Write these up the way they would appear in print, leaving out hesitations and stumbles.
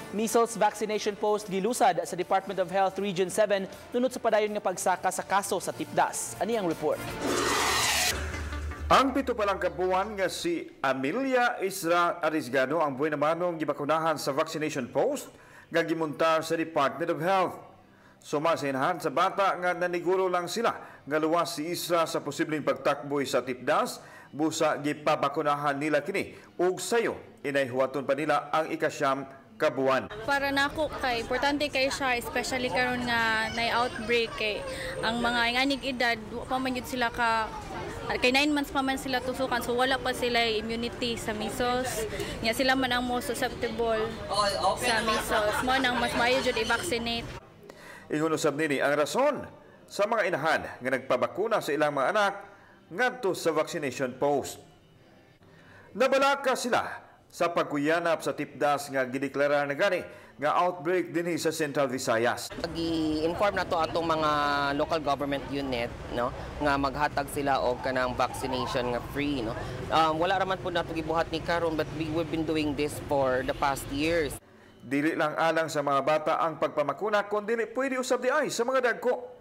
Measles vaccination post gilusad sa Department of Health Region 7 nunot sa padayon nga pagsaka sa kaso sa tipdas. Ani ang report. Ang 7 pa lang kabuwan nga si Amelia Isra Arisgado ang buhay namanong gibakunahan sa vaccination post nga gimuntar sa Department of Health. Suma sa inahan sa bata nga naniguro lang sila nga luwas si Isra sa posibleng pagtakboy sa tipdas, busa gipabakunahan nila kini ug sayo inay huwaton pa nila ang 9 kabuwan. Para nako kay importante kay siya, especially karon nga nay outbreak, kay ang mga inganig edad wa pa man gyud sila ka, kay 9 months pa man sila tusukan, so wala pa sila immunity sa measles nya. Sila man ang most susceptible sa measles, mo nang mas maayo jud i-vaccinate. Ingon usab nini ang rason sa mga inahan nga nagpabakuna sa ilang mga anak ngadto sa vaccination post. Nabalaka sila sa pagkuyanap sa tipdas nga gideklara na gani nga outbreak dinhi sa Central Visayas. Gi-inform na to atong mga local government unit, no, nga maghatag sila og kanang vaccination nga free, no. Wala ra man pud nato gibuhat ni karon, but we've been doing this for the past years. Dili lang alang sa mga bata ang pagpamakuna kundi pwede usab di ay sa mga dagko.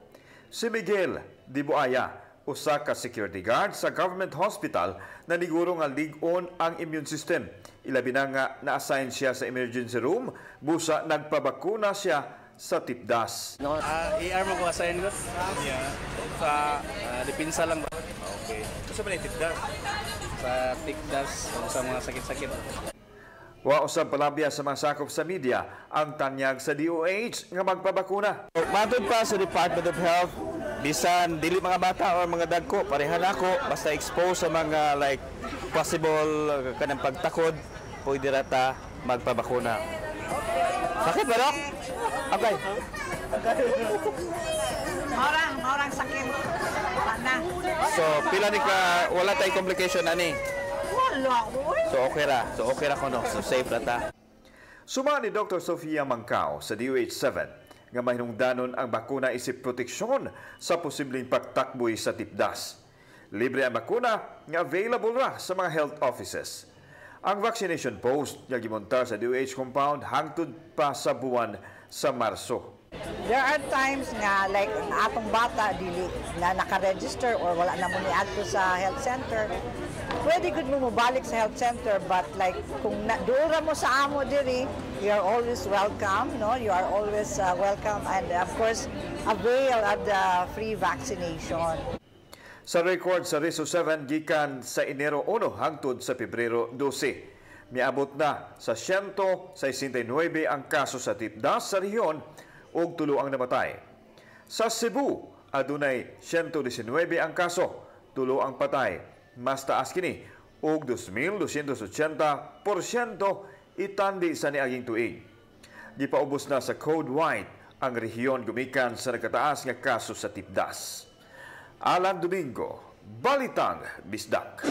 Si Miguel Dibuaya, usa ka security guard sa government hospital, na niguro nga lig-on ang immune system. Ilabi na nga na-assign siya sa emergency room, busa nagpabakuna siya sa tipdas. No? ER mo ko assign ko? Yeah. Sa depensa lang ba? Okay. Sa ba tipdas? Sa tikdas o sa mga sakit-sakit. Wa usab palabya sa mga sakop sa media ang tanyag sa DOH nga magpabakuna. Matod pa sa Department of Health, bisan dili mga bata or mga dagko, pareha nako, basta expose sa mga like possible kanang pagtakod, pwede ra ta magpabakuna. Sakit ba, Dok? Okay. Maurang, maurang sakit. Wala na. So, pila ni ka, wala tay complication ani? Wala, uy. So, okay ra. So, okay ra kono. So, safe ra ta. Suma ni Dr. Sofia Mangkao sa DOH 7 nga mahinungdanon ang bakuna isip proteksyon sa posibleng pagtakboy sa tipdas. Libre ang bakuna nga available ra sa mga health offices. Ang vaccination post nga gimontar sa DOH compound hangtod pa sa buwan sa Marso. There are times nga like ang atong bata dili na naka-register or wala na mo niadto sa health center. Pwede gud mo mobalik sa health center, but like kung na, duol mo sa amo diri, you are always welcome, no? You are always welcome and of course avail of the free vaccination. Sa record sa Region 7 gikan sa Enero 1 hangtod sa Pebrero 12, miabot na sa 169 ang kaso sa tipdas sa rehiyon ug 3 ang namatay. Sa Cebu, adunay 119 ang kaso, 3 ang patay. Mas taas kini og 2,280% itandi sa niaging tuig. Gipaubos na sa Code White ang rehiyon gumikan sa nagkataas nga kaso sa tipdas. Alan Domingo, Balitang Bisdak.